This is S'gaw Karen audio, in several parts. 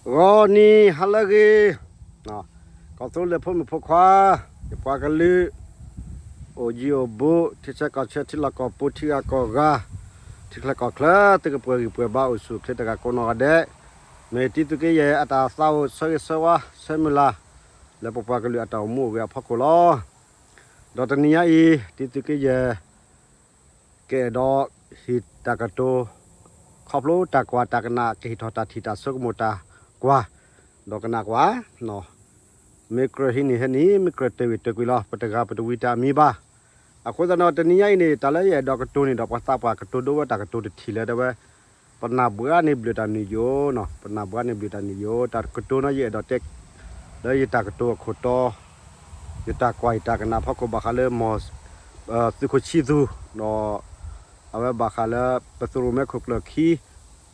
ဂီၤနံၤဟါလၢအဂ့ၤ, ကီၢ်သူလ့ၤဖိမုၣ်ဖိခွါ, ယပှၤကလုာ်, အိၣ်ယံၤအိၣ်ဘူး, ထံဆၢကီၢ်ဆၢ ထံလီၢ်ကီၢ်ပူၤ ထံဂၤကီၢ်ဂၤ, ထံချၢကီၢ်ချၢ သုကပှဲၤဂံၢ်ပှဲၤဘါ အိၣ်ဆူၣ်အိၣ်ချ့တဂၤကိးနီၢ်ဂၤဒဲး, မ့ၢ်တံၤသုးက့ယဲၢ်အတၢ်သးအိၣ်ဆၢဂ့ၤဆၢဝါဆၢမုၢ်လၢ် လၢပပှၤကလုာ်အတၢ်အိၣ်မူအိၣ်ဂဲၤအဖီခိၣ်လီၤ. ဒီးတနံၤညါအံၤ တံၤသုးက့ယဲၢ် ကအဲၣ်ဒိးဟ့ၣ်တၢ်ကတိၤ ခီဖျိတၢ်ကွၢ်တၢ်ကနၣ် ကဟ့ၣ်ထီၣ်တၢ်ထံၣ်တၢ်ဆိကမိၣ်တၢ်ကွၢ်, ဒီးကနၣ်ကွၢ်, မ့ၢ်ကြၢးဟံးန့ၢ်ဟဲန့ၣ် မ့ၢ်ကြၢးတၢၢ်ဝံၤတၢၢ်ကွံာ်လီၤ. ပတဂၤပတဝံၤတၢ်အမံၤဘၣ်. အဃိသတးဒီး တနံၤညါအံၤန့ၣ် တၢ်လၢယအဲၣ်ဒိးကတိၤန့ၣ်ဒီး ပှၤသးပှၢ်ကတိၤဒိဝဲတၢ်ကတိၤတထံၣ်လၢတဲဝဲ ပနၢ်ဘှါန့ၣ်ဘျုးတၢ်နုာ်ယိာ်, ပနၢ်ဘှါန့ၣ်ဘျုးတၢ်နုာ်ယိာ်, တၢ်ကတိၤန့ၣ် ယအဲၣ်ဒိးတဲ လၢယတၢ်ကတိၤအခိၣ်တီ ယတၢ်ကွၢ်ယတၢ်ကနၣ်ဖီခိၣ်ဘၣ်ဃးလၢ သုးခိၣ်ဆံသူၣ်, ဒီး အဝဲဘၣ်ဃးလၢ ပသုးရိၣ်မဲခိၣ်ကျၢၢ်ခံ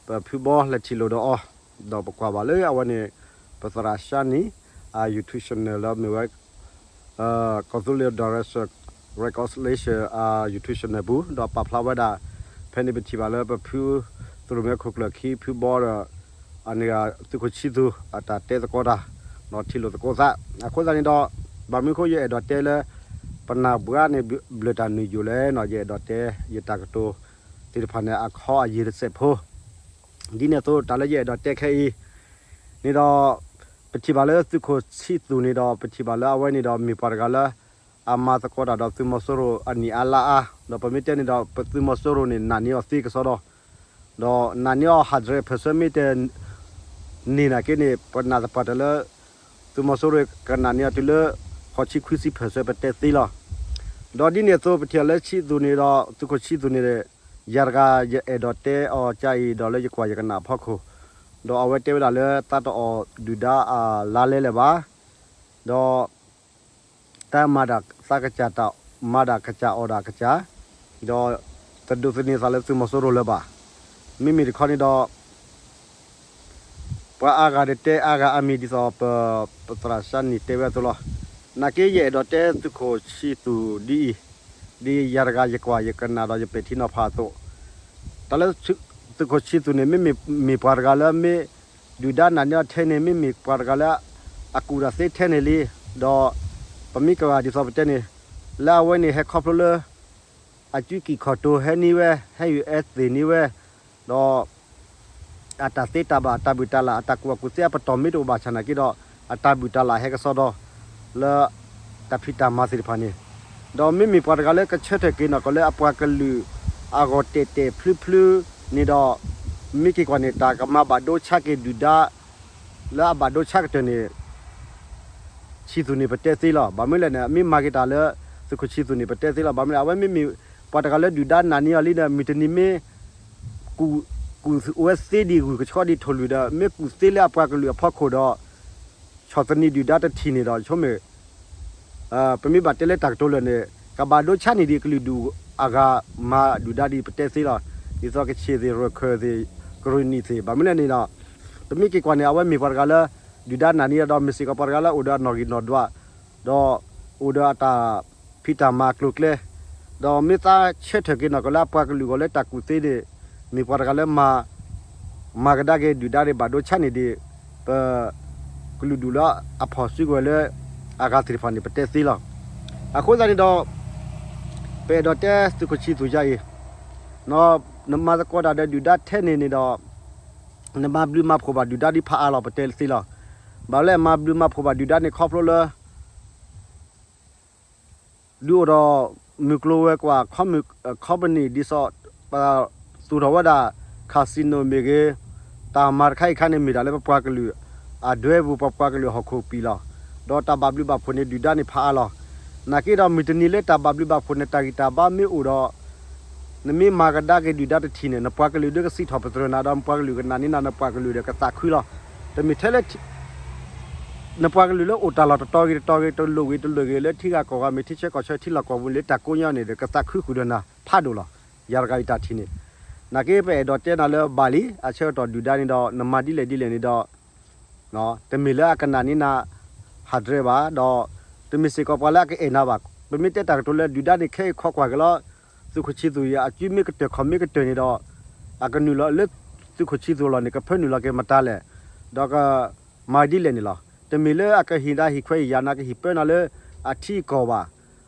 ပဖုဘီလဲၤထံၣ်လိာ်ဒီးအီၤ, ဒီးပကွၢ်ဘၣ်လၢအဝဲန့ၣ် ပသရၣ်ၡါနံၣ် အ YouTube channel လၢမ့ၢ်ဝဲ ကီၢ်သူလ့ၤ Direction Reconciliation အ YouTube channel ပူၤ ဒီးပာ်ဖျါဝဲဒၣ် ဖဲန့ၣ်ပထံၣ်ဘၣ်လၢပဖု သုးရိၣ်မဲခိၣ်ကျၢၢ်ခံ ဖုဘီဒီး အန့ၣ် သုးခိၣ်ဆံသူၣ် အတၢ်တဲသကိးတၢ် ဒီးထံၣ်လိာ်သကိးသး, အဃိသတးန့ၣ်ဒီး ဘၣ်မနုၤအဃိယအဲၣ်ဒိးတဲလၢ ပနၢ်ဘှါန့ၣ်ဘျုးတၢ်နုာ်ယိာ်လဲၣ်န့ၣ် ယအဲၣ်ဒိးတဲ ယတၢ်ကတိၤသ့ၣ်တဖၣ်န့ၣ် အခီအယံၤတစဲးဖိ ဒ်န့ၣ်အသိး တၢ်လၢယအဲၣ်ဒိးတဲခဲအံၤ န့ၣ်ဒီး ပထံၣ်ဘၣ်လၢသုးခိၣ်ဆံသူၣ်န့ၣ်ဒီး ပထံၣ်ဘၣ်လၢအဝဲန့ၣ်ဒီး မ့ၢ်ပှၤတဂၤလၢ အမၤသကိးတၢ်ဒီးသုးမီၤစိရိၤအနံၣ်အါလါအါ, ဒီးပမ့ၢ်တဲန့ၣ်ဒီး ပသုးမီၤစိရိၤန့ၣ် နာ်န့ၢ်အီၤသ့ကစီဒီ, ဒီးနာ်န့ၢ်အီၤ ဟးဒြဲး ဖၢၣ်ဆၢ မ့ၢ်တန့ၢ်နာ်က့န့ၣ် ပနာ်သပှၢ်တၢၢ်လၢ သုးမီၤစိရိၤကနာ်န့ၢ်အီၤတုၤလၢ ဃိးဆံခွံဆံ ဖၢၣ်ဆၢ ပတဲသ့လီၤ. ဒီးဒ်န့ၣ်အသိး ပထံၣ်လၢဆံသူၣ်န့ၣ်ဒီး သုးခိၣ်ဆံသူၣ်န့ၣ် ယၤတဂၤယအဲၣ်ဒိးတဲအီၤကအံၤ ဒီးလၢယကွၢ်ယကနၣ်အဖီခိၣ်, ဒီးအဝဲတဲဝဲဒၣ်လၢ သးတအီၣ်ဒုၣ်ဒါအလါလဲလဲၣ်ဘၣ်, ဒီး တၢ်မၤဒၣ်သးကစၢ်တၢ် မၤဒၣ်ကစၢ်အီၣ်ဒၣ်ကစၢ်, ဒီးတဒိးသန့ၤသးလၢသုးမီၤစိရိၤလၢၤဘၣ်. မ့မ့ၢ်တခီန့ၣ်ဒီး ပှၤအါဂၤတတဲအါဂၤအါမံၤဒ်သိး ပသရၣ်ၡါနံၣ်တဲဝဲအသိးလီၤ. နာ်က့ယအဲၣ်ဒိးတဲသုးခိၣ်ဆံသူၣ်ဒ်အံၤ, ဒ်ယၤတဂၤယကွၢ်ယကနၣ်ဒီးယပဲာ်ထံနီၤဖးအသိး, တၢ်လၢ သုးခိၣ်ဆံသူၣ်န့ၣ် မ့မ့ၢ်ပှၤတဂၤလၢမ့ၢ် ဒုၣ်ဒါနာ်န့ၢ်အီၤထဲန့ၣ် မ့မ့ၢ်ပှၤတဂၤလၢ အကူၣ်တၢ်သ့ထဲန့ၣ်လံ, ဒီး ပမ့ၢ်ကဝဲဒ်သိးပတဲန့ၣ် လၢအဝဲန့ၣ်ဟဲခီဖျိလၢ အကုကံၢ်ခီၣ်တိၤဟဲန့ၢ်ဝဲ ဟဲယုာ်အဲၣ်သ့ၣ်န့ၢ်ဝဲ, ဒီး အတၢ်သ့တၢ်ဘၣ် အတၢ်ဘူၣ်တၢ်လၣ် အတၢ်ကူၣ်ဘၣ်ကူၣ်သ့အပတီၢ်မ့ၢ်တအိၣ်ဘၣ်ဆၣ်နာ်က့ဒီး အတၢ်ဘူၣ်တၢ်လၣ်ဟဲကစီဒီ လၢ တၢ်ဖံးတၢ်မၤသ့ၣ်တဖၣ်န့ၣ်, ဒီးမ့မ့ၢ်ပှၤတဂၤလၢကဆၢထၢၣ်က့ၤနီၢ်ကီၢ်လၢအပှၤကလုာ် အဂီၢ်တဲာ်တဲာ်ဖျုဖျုန့ၣ်ဒီး မ့ၢ်က့ၤကွၢ်န့ၣ် တၢ်ကမၤဘၣ်ဒိဆါက့ၤဒုၣ်ဒါ လၢအဘၣ်ဒိဆါကတၢၢ်န့ၣ် ဆံသူၣ်န့ၣ်ပတဲသ့လီၤ. ဘၣ်မနုၤလဲၣ်န့ၣ် အမ့ၢ်မၤက့ၤတၢ်လၢ သုးခိၣ်ဆံသူၣ်န့ၣ် ပတဲသ့လီၤ. ဘၣ်မနုၤလဲၣ် အဝဲမ့မ့ၢ် ပှၤတဂၤလၢဒုၣ်ဒါနာ်န့ၢ်အီၤလံဒီး မုၢ်တနံၤမ့ၢ် ကူၣ် ကူၣ်ဝဲသ့ဒံး ဂုၢ်ကဆှီဒံးထိၣ်လွံၢ်ဒီး မ့ၢ်ကူၣ်သ့လၢအပှၤကလုာ်အဖီခိၣ်ဒီး ဆီၣ်သနံးဒုၣ်ဒါတထံၣ်န့ၣ်ဒီး ဆိကမိၣ် ပမ့ၢ်ဘၣ်တဲလၢတၢ်ကတိၤလၢာ်န့ၣ် ကဘၣ်ဒိဆါန့ၢ်ဒံးကလုာ်ဒူၣ်အဂၤမၤဒုၣ်ဒါဒံးပတဲသ့လီၤ. ဒ်သိးကချ့ၣ်သ့ၣ် ရခၢၣ်သ့ၣ် ကရ့ၣ်နံၣ်သ့ၣ် ဘၣ်မနုၤလဲၣ်န့ၣ်ဒီး ပမ့ၢ်က့ၤကွၢ်န့ၣ် အဝဲမ့ၢ်ပှၤတဂၤလၢ ဒုၣ်ဒါနာ်န့ၢ်ဒီး မ့ၢ်စ့ၢ်ကီးပှၤတဂၤလၢအိၣ်ဒီးအနီၣ်ဂံၢ်နီၣ်ဒွး ဒီး အိၣ်ဒီးအတၢ်ဖံးတၢ်မၤအကျိၤအကျဲ ဒီးမ့ၢ်သးဆၢထၢၣ်က့ၤနီၢ်ကီၢ်လၢအပှၤကလုာ်အဂီၢ်လၢတၢ်ကူၣ်သ့န့ၣ် မ့ၢ်ပှၤတဂၤလၢမၤ မၤကဒါက့ၤဒုၣ်ဒါဒံးဘၣ်ဒိဆါန့ၢ်ဒံး ပ ကလုာ်ဒူၣ်လၢအဖီၣ်စုကဝဲၤလၢ အဂၤသ့ၣ်တဖၣ်န့ၣ် ပတဲသ့လီၤ. အဃိသတးန့ၣ်ဒီး ပအဲၣ်ဒိးတဲသုးခိၣ်ဆံသူၣ်ယါအံၤ နမၤသကိးတၢ်ဒီးဒုၣ်ဒါထဲန့ၣ်န့ၣ်ဒီး နမၤဘျုးမၤဖှိၣ်ဘၣ်ဒုၣ်ဒါဒံးဖးအါလီၤ ပတဲသ့လီၤ. ဘၣ်လဲၣ်မၤဘျုးမၤဖှိၣ်ဘၣ်ဒုၣ်ဒါန့ၣ်ခီဖျိလၢ ဒုးအိၣ်ဒီး မုၢ်ကျိၤဝဲၤကွာ် ခီပနံၣ်ဒ်သိး ပသူၣ်ထီၣ်ဝဲဒၣ် casino မ့ၢ်ဂ့ၤ တၢ်မၤတခါအံၤခါန့ၣ် မ့ၢ်တၢ်လၢပပှၤကလုာ် အဒွဲပူၤ ပပှၤကလုာ်ဟီၣ်ခိၣ်ပံာ်လီၤ. ဒီးတၢ်ဘၣ်ဘျုးဘၣ်ဖှိၣ်န့ၣ် ဒုၣ်ဒါန့ၣ်ဖးအါလီၤ. နာ်က့ဒီးမုၢ်တနံၤလၢတၢ်ဘၣ်ဘျုးဘၣ်ဖှိၣ်န့ၣ် တၢ်ဂံၢ်တၢ်ဘါမ့ၢ်အိၣ်ဒီး နမ့ၢ်မၤကဒါက့ၤဒုၣ်ဒါတထံၣ်န့ၣ် နပှၤကလုာ်ဒီးကစံးထီၣ်ပတြၢၤနၤဒီး နပှၤကလုာ်ကနာ်န့ၢ်နၤ နပှၤကလုာ်ဒီးကသးခုလီၤ. တမ့ၢ်ထဲလၢ နပှၤကလုာ်လၢအိၣ်တၢ်လီၢ်တတီၤဂ့ၤတတီၤဂ့ၤ တလိၣ်ဂ့ၤတလိၣ်ဂ့ၤ လၢထံဂၤကီၢ်ဂၤ မ့ၢ်ထံဆၢကီၢ်ဆၢထံလီၢ်ကီၢ်ပူၤလၢတၢ်ကိးညါန့ၣ်ဒီး ကသးခုဃုာ်ဒီးနၤဖးဒိၣ်လီၤ. ယၤတဂၤအံၤတၢ်ထံၣ်န့ၣ် နာ်က့ပအဲၣ်ဒိးတဲနၤလၢဘၣ်လံ အဆၢကတီၢ်ဒုၣ်ဒါန့ၣ်ဒီး နမၤဒ်လဲၣ်ဒ်လဲၣ်န့ၣ်ဒီး တမ့ၢ်လၢအကနာ်န့ၢ်နၤ ဟးဒြဲဘၣ် ဒီး တမ့ၢ်စ့ၢ်ကီးပှၤလၢအကအဲၣ်နၤဘၣ်. ပမ့ၢ်တဲတၢ်ကတိၤလၢဒုၣ်ဒါန့ၣ် ခဲအံၤခီကွၢ်က့ၤလီၤ သုးခိၣ်ဆံသူၣ်အံၤ အစုမ့ၢ်ကတၢၢ်ခီၣ်မ့ၢ်ကတၢၢ်န့ၣ်ဒီး အကနုာ်လီၤလၢ သုးခိၣ်ဆံသူၣ်အလီၢ်န့ၣ် ကဖၢနုာ်လီၤက့ၤမတၤလဲၣ်. ဒီးကမၤဒ်လဲၣ်န့ၣ်လီၤ. တမ့ၢ်လၢအကဟ့ၣ်နၤဟ့ၣ်ခွဲးဟ့ၣ်ယာ်နၤ ကဟ့ၣ်ပၢနၤလၢအထံအကီၢ်ဘၣ်.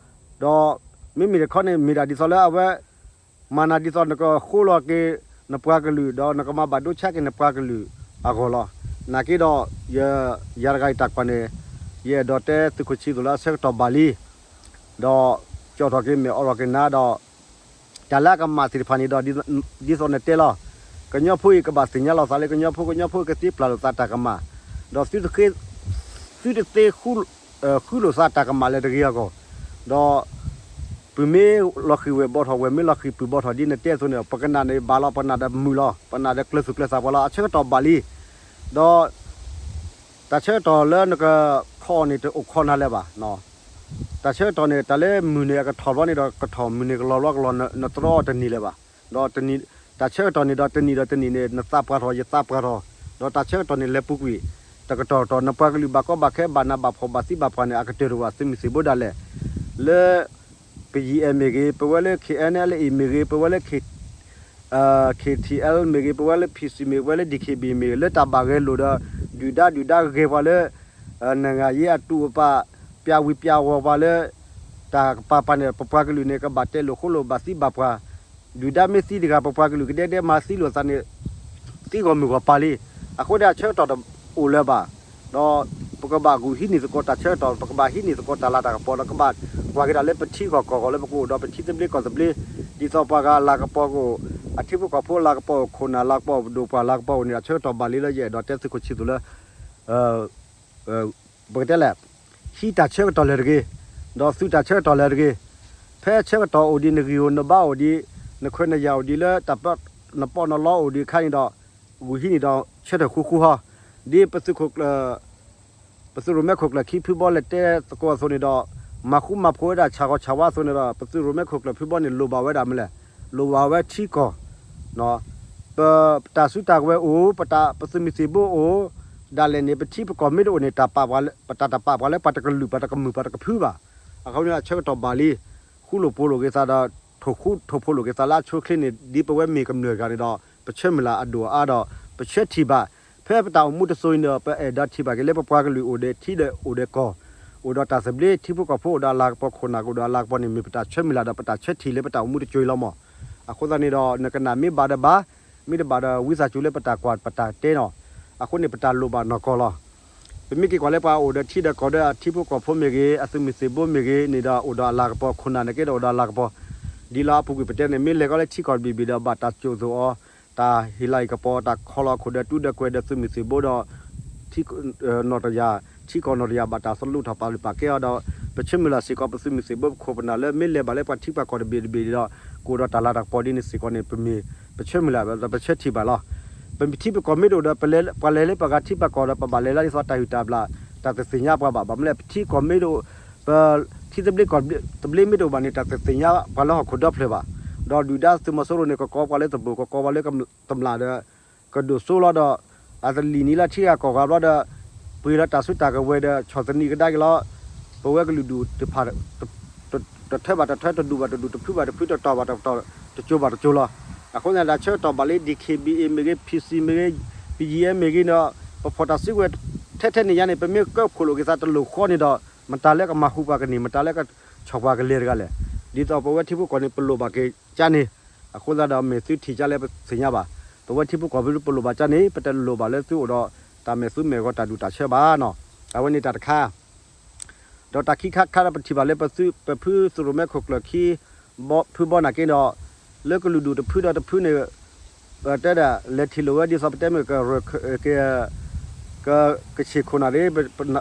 ဒီးမ့မ့ၢ်တခီန့ၣ် မ့ၢ်ဒၣ်ဒ်သိးလၢအဝဲ မၤနၤဒ်သိးနကဃိလီၤက့ၤနပှၤကလုာ် ဒီးနကမၤဘၣ်ဒိဆါက့ၤနပှၤကလုာ်အဂီၢ်လီၤ. နာ်က့ဒီး ယ ယၤတဂၤအံၤတၢ်ကွၢ်န့ၣ် ယအဲၣ်ဒိးတဲသုးခိၣ်ဆံးသိးလၢ အဆၢကတီၢ်ဘၣ်လံ ဒီးကၠီၣ်ထီၣ်က့ၤမဲာ်အိးထီၣ်က့ၤနၤဒီး တၢ်လၢအကမၣ်သ့ၣ်တဖၣ်န့ၣ်ဒီး ဒ်သိးနတဲလီၤ. ကညီဖိအံၤကဘၣ်သ့ၣ်ညါလီၤသးလၢကညီဖိ, ကညီဖိကသ့ပျၢ်လိာ်သးတၢ်ကမၣ်, ဒီးသုတသ့ ဃုလိာ်သးတၢ်ကမၣ်လၢတဂ့ၤအဂီၢ်, ဒီး ပုၢ်မ့ၢ်လီၤဃံၤဝဲၢ်ဘီထီၣ်, ဝဲၢ်မ့ၢ်လီၤဃံၤပုၢ်ဘီထီၣ်ဒ်နတဲအသိးန့ၣ် ပကနၣ်န့ၣ်ဘၣ်လီၤ, ပကနၣ်ဒီးမုာ်လီၤ, ပကနၣ်ဒီးကျၢၤသူၣ်ကျၢၤသးပှၤလီၤ. အဆၢကတီၢ်ဘၣ်လံ, ဒီး တၢ်ဆၢကတီၢ်လၢနကခီအီၤန့ၣ် တအိၣ်ခိးနၤလၢၤဘၣ်. တၢ်ဆၢကတီၢ်န့ၣ် တၢ်လၢမုၢ်န့ၣ်အကထီၣ်ဘျီန့ၣ်ဒီးကထီၣ်, မုၢ်န့ၣ်ကလီၤဘျီကလီၤ, နတြီအီၤတန့ၢ်လၢၤဘၣ်. ဒီးတၢ်ဆၢကတီၢ်န့ၣ်ဒီးတနံၣ်ဒီးတနံၣ်န့ၣ် နသးပှၢ်ထီၣ် ယသးပှၢ်ထီၣ်, ဒီးတၢ်ဆၢကတီၢ်န့ၣ်လဲၤပူၤကွံာ် တကတီၢ်ကတီၢ် နပှၤကလုာ်ဘၣ်ကီဘၣ်ခဲ ဘၣ်နးဘၣ်ဖှီၣ်ဘၣ်သံဘၣ်ပှၢ်န့ၣ် အကတၢၢ်တအိၣ်ဘၣ်. သုးမုၢ်သံၣ်ဘိဒၣ်လဲာ် လၢ ပယီၤအဲၣ်မ့ၢ်ဂ့ၤ, ပဝဲလၢ ခ့ၣ်အဲၣ်အဲၣ်လ်အ့ၣ်မ့ၢ်ဂ့ၤ, ပဝဲလၢ ခ့ၣ်ထံၣ်အဲၣ်လ်မ့ၢ်ဂ့ၤ, ပဝဲလၢ ဖံၣ်စံၣ်မ့ၢ်ဂ့ၤ, ပဝဲလၢ ဒံၣ်ခ့ၣ်ဘံၣ်မ့ၢ်ဂ့ၤ, လၢတၢ်ဘၣ်ဂဲၤလိာ်ဒီး ဒုၣ်ဒါဒုၣ်ဒါဂဲၤပှၤလၢ နဂၤယ့အတူၢ်အပာ် ပျၢ်ဝံၤပျၢ်ဝီၤပှၤလၢ တၢ်ကပၤပၤန့ၣ် ပပှၤကလုာ်န့ၣ် ကဘၣ်တဲလိာ်ဃိလိာ်ဘၣ်သံဘၣ်ပှၢ်, ဒုၣ်ဒါမ့ၢ်သံတဂၤ ပပှၤကလုာ်ကဒဲဒဲမၤသံလိာ်သးန့ၣ် သံဂီၢ်မုၢ်ဂီၢ်ပၤလံ. အဃိန့ၣ် အဆၢကတီၢ်တအိၣ်လၢၤဘၣ်. ဒီးပကဘၣ်ဂုာ်ဟံးန့ၢ်သကိးတၢ်ဆၢကတီၢ်, ပကဘၣ်ဟံးန့ၢ်သကိးတၢ်လၤတၢ်ကပီၤ, ဒီးကဘၣ်ကွၢ်က့ၤဒၣ်လၢပထံဂီၢ်ကီၢ်ဂီၢ်လၢပကအိၣ်ဒီးပထံသဘျ့ကီၢ်သဘျ့, ဒ်သိးပှၤဂၤအလၤကပီၤကအိၣ်, အထံဖိကီၢ်ဖိအလၤကပီၤအိၣ်, ခိၣ်နၢ်လၤကပီၤအိၣ်, ပဒိၣ်ပှၢ်လၤကပီၤအိၣ်န့ၣ် အဆၢကတီၢ်ဘၣ်လံလၢယအဲၣ်ဒိးတဲသုးခိၣ်ဆံးသိးလၢ ပကတဲလဲၣ်, ဟံးတၢ်ဆၢကတီၢ်လၢၤတဂ့ၤ, ဒီးသုးတၢ်ဆၢကတီၢ်လၢၤတဂ့ၤ, ဖဲဆၢကတီၢ်အိၣ်ဒံး နဂံၢ်အိၣ်နဘါအိၣ်ဒံး, နခွဲးနယာ်အိၣ်ဒံးလၢတၢ်ပၢ နပီးနလီအိၣ်ဒံးအခါန့ၣ်ဒီး ဂုာ်ဟံးန့ၢ်ဒီးဆၢထၢၣ်ဃူဃူဟီ, ဒ်ပသုးခိၣ်ကျၢၢ် ပသုးရိၣ်မဲခိၣ်ကျၢၢ်ခံဖုဘီလဲၤတဲသကိးအသိးန့ၣ်ဒီး မၤဃူမၤဖိးဝဲဒၣ်ဆၣ်ဂီၤဆၣ်ဝါအသိးန့ၣ်ဒီး ပသုးရိၣ်မဲခိၣ်ကျၢၢ်ဖုဘီန့ၣ် လိၣ်ဘၣ်ဝဲဒၣ်မနုၤလဲၣ်, လိၣ်ဘၣ်ဝဲထံကီၢ် ပတၢ်စုတၢ်ကဝဲၤအိၣ်, ပတၢ် ပသုးမုၢ်သံၣ်ဘိအိၣ်, ဒၣ်လဲာ်န့ၣ် ပထံပကီၢ်မ့ၢ်တအိၣ်န့ၣ် တၢ်ပာ်ပှၤလၢ ပတၢ်တပာ်ပှၤလၢ ပှၤတကလုာ်ပှၤတကမုာ်ပှၤတကဖုဘၣ်. အဃိန့ၣ် အဆၢကတီၢ်ဘၣ်လံ, ဃူလိာ်ဖိးလိာ်က့ၤသးဒီး ထိၣ်ဃူထိၣ်ဖိးလိာ်က့ၤသးလၢအဆိအချ့န့ၣ် ဒ်ပဝဲမ့ၢ်ကမျၢၢ်တဂၤန့ၣ်ဒီး ပဆၢမုၢ်လၢ်အဒိၣ်အအါဒီး ပဆၢထံၣ်ဘၣ် ဖဲပတၢ်အိၣ်မူတစိၤအံၤန့ၣ်ဒီး ပအဲၣ်ဒိးထံၣ်ဘၣ်က့ၤလၢပပှၤကလုာ်အိၣ်ဒီးထံဒီးအိၣ်ဒီးကီၢ်, အိၣ်ဒီးတၢ်သဘျ့, ထံဖိကီၢ်ဖိအိၣ်ဒီးအလၤကပီၤ, ခိၣ်နၢ်ကအိၣ်ဒီးအလၤကပီၤန့ၣ် မ့ၢ်ပတၢ်ဆၢမုၢ်လၢ်ဒီး ပတၢ်ဆၢထံၣ်လၢပတၢ်အိၣ်မူတစိၤအံၤလီၤမး. အဃိသတးန့ၣ်ဒီး နကနၣ်မ့ၢ်ဘၣ်ဒီးဘၣ်, မ့ၢ်တဘၣ်ဒီးဝံသးစူၤလၢပတၢ်ကွၢ်ပတၢ်တဲနီၤ. အဃိန့ၣ် ပတၢ်လိၣ်ဘၣ်နီၢ်ကီၢ်လီၤ. ပမ့ၢ်က့ၤကွၢ်လၢပှၤအိၣ်ဒီးထံဒီးကီၢ်ဒီး အထံဖိကီၢ်ဖိမ့ၢ်ဂ့ၤ, အသုးမုၢ်သံၣ်ဘိမ့ၢ်ဂ့ၤန့ၣ်ဒီး အိၣ်ဒီးအလၤကပီၤ, ခိၣ်နၢ်န့ၣ်က့ဒီးအိၣ်ဒီးအလၤကပီၤ, ဒ်လီၤအပူၤကွံာ်ပတဲန့ၣ် မ့ၢ်လဲၤကီးလၢထံကီၢ်တဘ့ၣ်ဘ့ၣ်ဒီး ဘၣ်တၢ်စိာ်သိးအီၤ, တၢ်ဟ့ၣ်လၤဟ့ၣ်ကပီၤ, တၢ်ခီလီၤခိၣ်ဒီးတူၢ်ဒီးကွဲၤဒီးသုးမုၢ်သံၣ်ဘိဒီး ထံ နီၢ်တယၢ်, ထံကီၢ်နီၢ်တယၢ်ဘၣ်တၢ်သလူးထီၣ်ပာ်လုၢ်ပာ်ကဲအီၤဒီး ပဆၢမုၢ်လၢ်စ့ၢ်ကီး ပသုးမုၢ်သံၣ်ဘိပခိၣ်ပနၢ်လၢ မ့ၢ်လဲၤဘၣ်လၢပှၤထံပှၤကီၢ်တဘ့ၣ်တဘ့ၣ်ဒီး ကအိၣ်ဒီးတၢ်လၤတၢ်ကပီၤဒ်န့ၣ်စ့ၢ်ကီးန့ၣ် ပမ့ၢ် ပဆၢမုၢ်လၢ်ဒီးပဆၢထံၣ်ဘၣ်လီၤ. ပမ့ၢ်ထံပကီၢ်မ့ၢ်တအိၣ်ဒီး ပလဲၤ ပှၤလဲၤလၢပှၤဂၤထံပှၤကီၢ်ဒီး ပဘၣ်လဲၤလၢဒ်သိးတၢ်ဟုၣ်တၢ်ဘျၣ် တၢ်တသ့ၣ်ညါပှၤဘၣ်. ဘၣ်မနုၤလဲၣ် ပထံကီၢ်မ့ၢ်တအိၣ် ပထံသဘျ့ကီၢ်သဘျ့မ့ၢ်တအိၣ်ဘၣ်န့ၣ် တၢ်တသ့ၣ်ညါပှၤလၢဟီၣ်ခိၣ်ဒီဖျၢၣ်ဘၣ်. ဒီးဒုၣ်ဒါသုးမီၤစိရိၤန့ၣ် ကကိးပှၤလၢတဘိၣ် ကကိးပှၤလၢတမျၢ်ဒီး ကဒိၣ်စိလီၤဒီး အတလံၣ်နံၤလၢထံဂၤကီၢ်ဂၤဘျီဒီး ပှ့ၤလီၤတၢ်စုတၢ်ကဝဲၤဒီး ဆီၣ်သနံးကဒါက့ၤလီၤ. ပဝဲကလုာ်ဒူၣ်တဖၣ် တထၢဘၣ်တထၢ တဒူၣ်ဘၣ်တဒူၣ် တဖုဘၣ်တဖု တတီၤဘၣ်တတီၤ တကၠိဘၣ်တကၠိလီၤ. အဃိန့ၣ် တၢ်ဆၢကတီၢ်ဘၣ်လံ ဒံၣ်ခ့ၣ်ဘံၣ်အ့ၣ်မ့ၢ်ဂ့ၤ ဖံၣ်စံၣ်မ့ၢ်ဂ့ၤ ပယံၤအဲၣ်မ့ၢ်ဂ့ၤဒီး ပဖီၣ်တၢ်စုကဝဲၤထဲထဲန့ၣ်ယါန့ၣ် ပမ့ၢ်ကၢၢ်ခိၣ်လိာ်က့ၤသးတလိၣ်ဃီန့ၣ်ဒီး မတၤလၢကမၤဟူးပှၤကန့ၢ် မတၤလၢကဆီၣ်ပှၤကလဲၤတဂၤလဲၣ်. ဒ်သိးပဝဲထံဖိကီၢ်န့ၣ် ပလိၣ်ဘၣ်က့ၤကၠါန့ၣ် အဃိသတးဒီး မ့ၢ်သုထံၣ်ကၠါလၢပသ့ၣ်ညါဘၣ်. ပဝဲထံဖိကီၢ်ဖိပလိၣ်ဘၣ်ကၠါန့ၣ် ပတလိၣ်ဘၣ်လၢသုအိၣ်ဒီး တၢ်မဲာ်သူမဲာ်ဂီၤတၢ်ဒူၣ်တၢ်ဆၢဘၣ်နီၤ. အဝဲန့ၣ်တၢ်တခါ ဒီးတၢ်ခံခါတခါဒီး ပထံၣ်ဘၣ်လၢပသု ပဖုသုးရိၣ်မဲခိၣ်ကျၢၢ်ခံ ဖုဘီနာ်က့ဒီး လၢကလုာ်ဒူၣ်တဖုဒီးတဖုန့ၣ် ပတဲဒၣ် လဲၤထံၣ်လိာ်ဝဲဒ်သိးပတဲမ့ၢ်ကရၢၢ် က ကဆ့ၣ်ခိၣ်နၢ်န့ၣ်